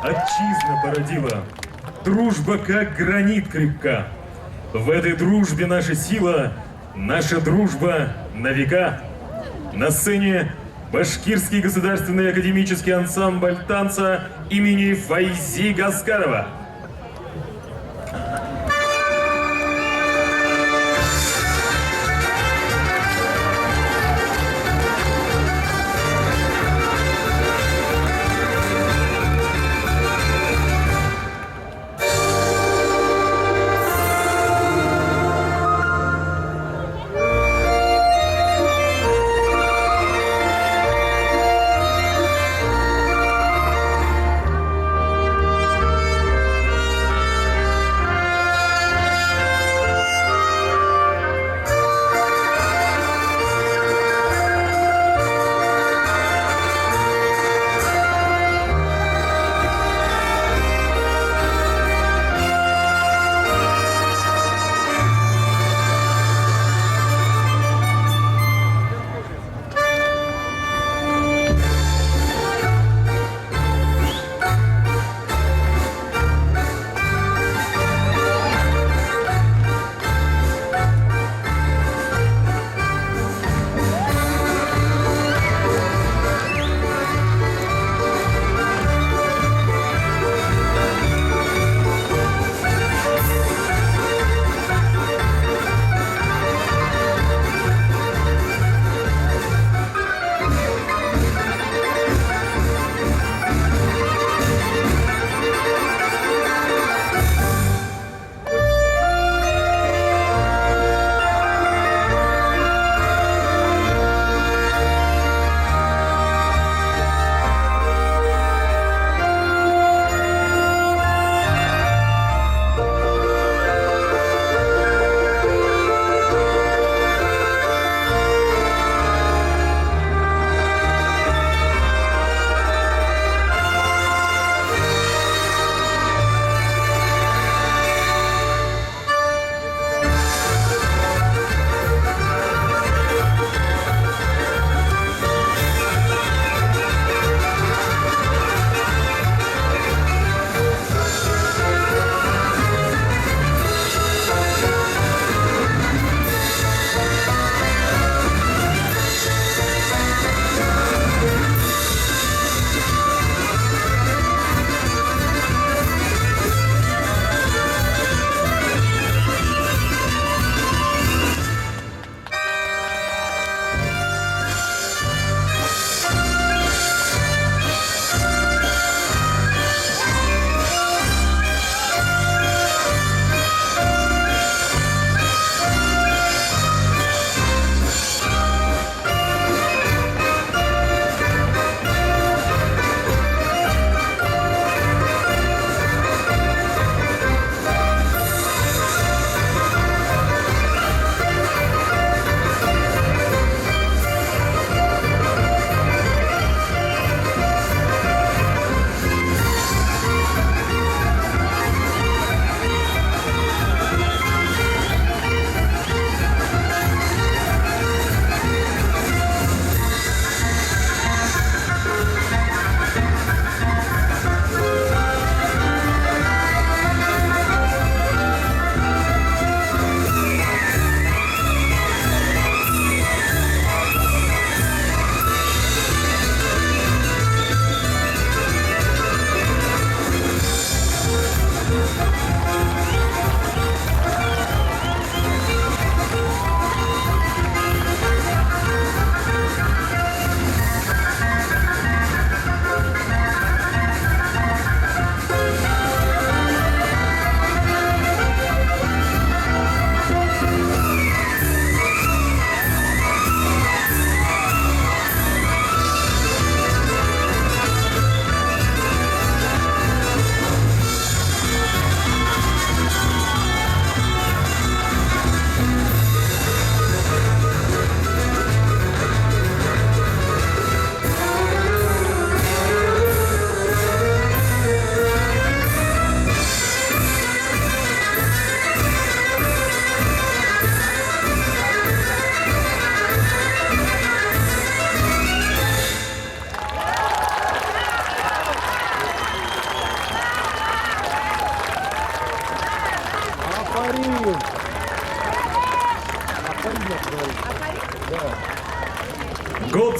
Отчизна породила. Дружба, как гранит крепка. В этой дружбе наша сила, наша дружба на века. На сцене Башкирский государственный академический ансамбль танца имени Файзи Гаскарова.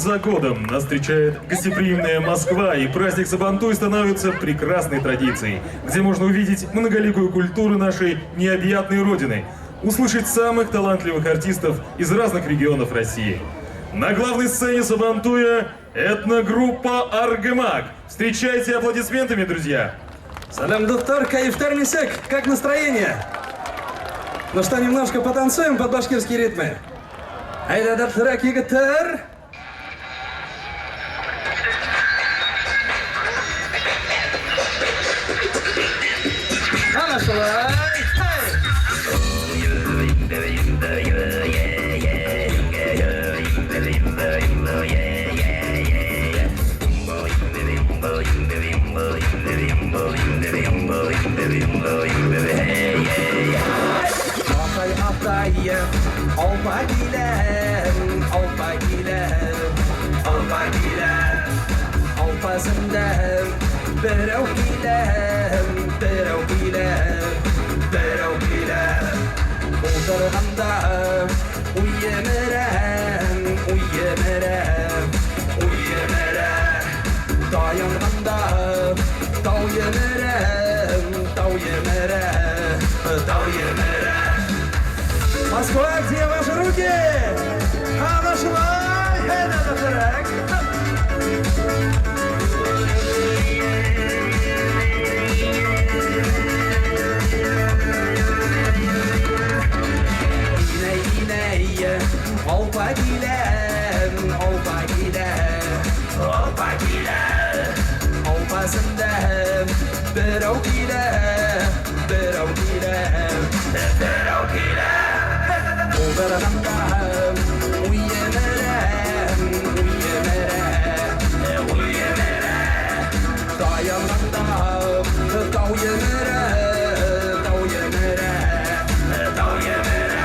за годом нас встречает гостеприимная Москва, и праздник Сабантуй становится прекрасной традицией, где можно увидеть многоликую культуру нашей необъятной родины, услышать самых талантливых артистов из разных регионов России. На главной сцене Сабантуя этногруппа «Аргымак». Встречайте аплодисментами, друзья! Сәлам, дуҫтар, кәйефтәр нисек, как настроение? Ну что, немножко потанцуем под башкирские ритмы? Әйҙә, дәртлерәк, егеттәр! Ана шулай! Эй! Атай, атайым, алпа киләм, алпа киләм, алпа киләм. Алпасында берәү киләм, берәү киләм, берәү киләм. Ултырғанда уй емерәм, уй емерәм, уй емерәм. Таянғанда тау емерәм, тау емерәм, тау емерәм. Москва, где ваши руки? А нашла! Это трек! Инәй, инәй, алпа киләм, алпа киләм, алпа киләм. Алпасында берәү килә, берәү килә, берәү килә. Ултырғанда уй емерәм, уй емерәм, уй емерәм. Таянғанда тау емерә, тау емерә, тау емерә.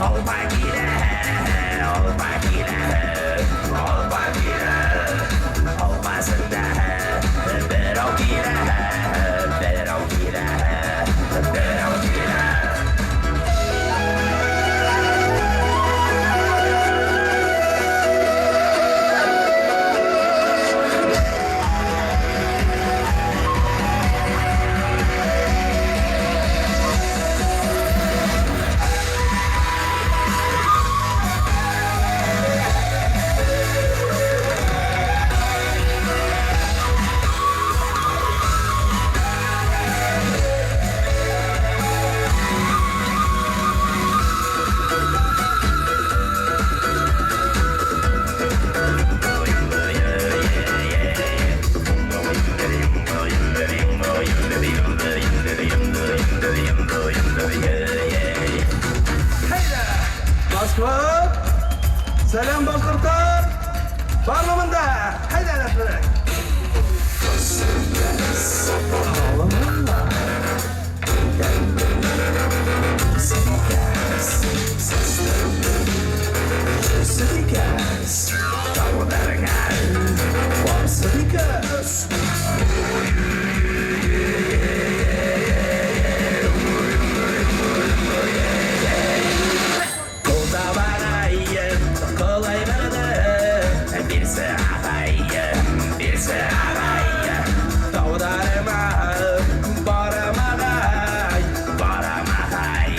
Алпа килә, алпа килә, алпа килә. Алпасында берәү килә, берәү килә, берәү килә. Москва! Сәләм, Башҡорттар! Бармы бында? Әйҙә, дәртлерәк! Ҡулда барайым, ҡылай барҙы, берсе ағайым, берсе ағайым. Тауҙарыма барамағай, барамағай,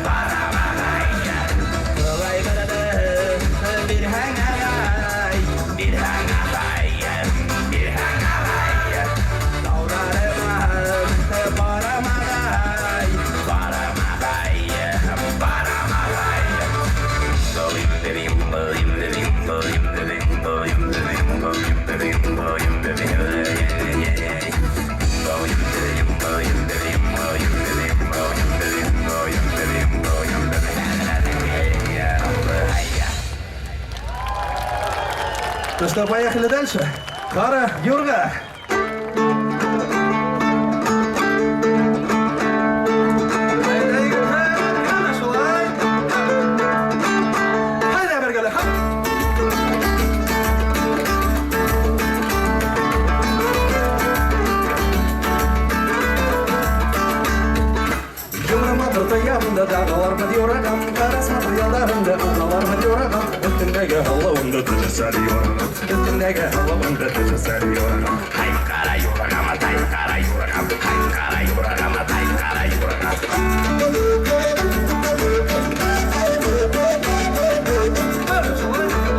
барамағай. Ҡылай барҙы, бирһәң ағай, бирһәң ағай, бирһәң ағай. Тауҙарыма барамағай, барамағай, барамағай. Ну что, поехали дальше? Ҡара юрға! Әйҙә, егеттәр, ана шулай.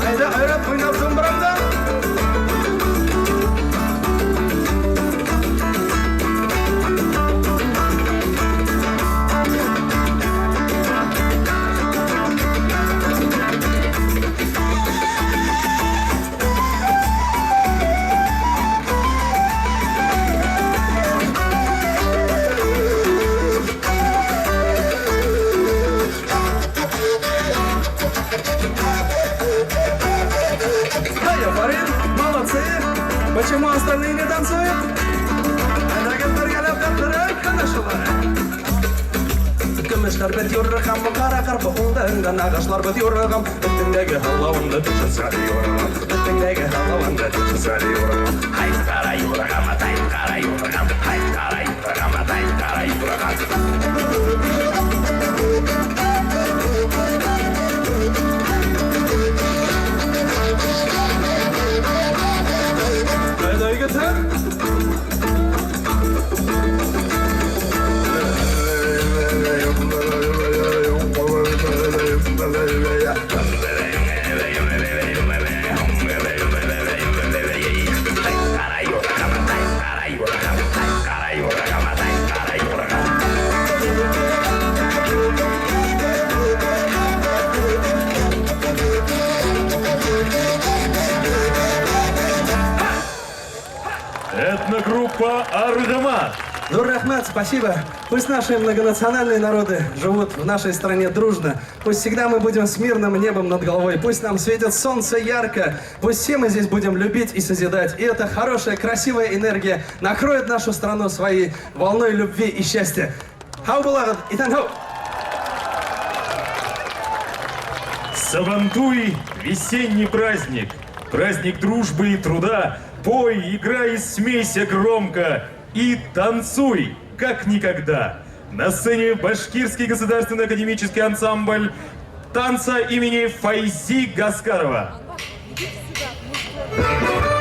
Әйдә, Айрат, уйнап думбрамда. Ай, молодцы! Почему остальные не танцуют? Көмешләр бит юрган, кара карпы уңданган агачлар бит юрган, Өстеңдәге һалавында төшә юрган, Өстеңдәге һалавында төшә юрган. Һай, кара юрган, тай, кара юрган, һай, кара юрган, тай, кара юрган. Әйдә, егетләр! Этногруппа «Аргамак». Зур рәхмәт, спасибо. Пусть наши многонациональные народы живут в нашей стране дружно. Пусть всегда мы будем с мирным небом над головой. Пусть нам светит солнце ярко. Пусть все мы здесь будем любить и созидать. И эта хорошая, красивая энергия накроет нашу страну своей волной любви и счастья. Һау булыгыз, исән-һау! Сабантуй – весенний праздник. Праздник дружбы и труда. Пой, играй и смейся громко. И танцуй, как никогда. На сцене Башкирский государственный академический ансамбль танца имени Файзи Гаскарова. Идите сюда.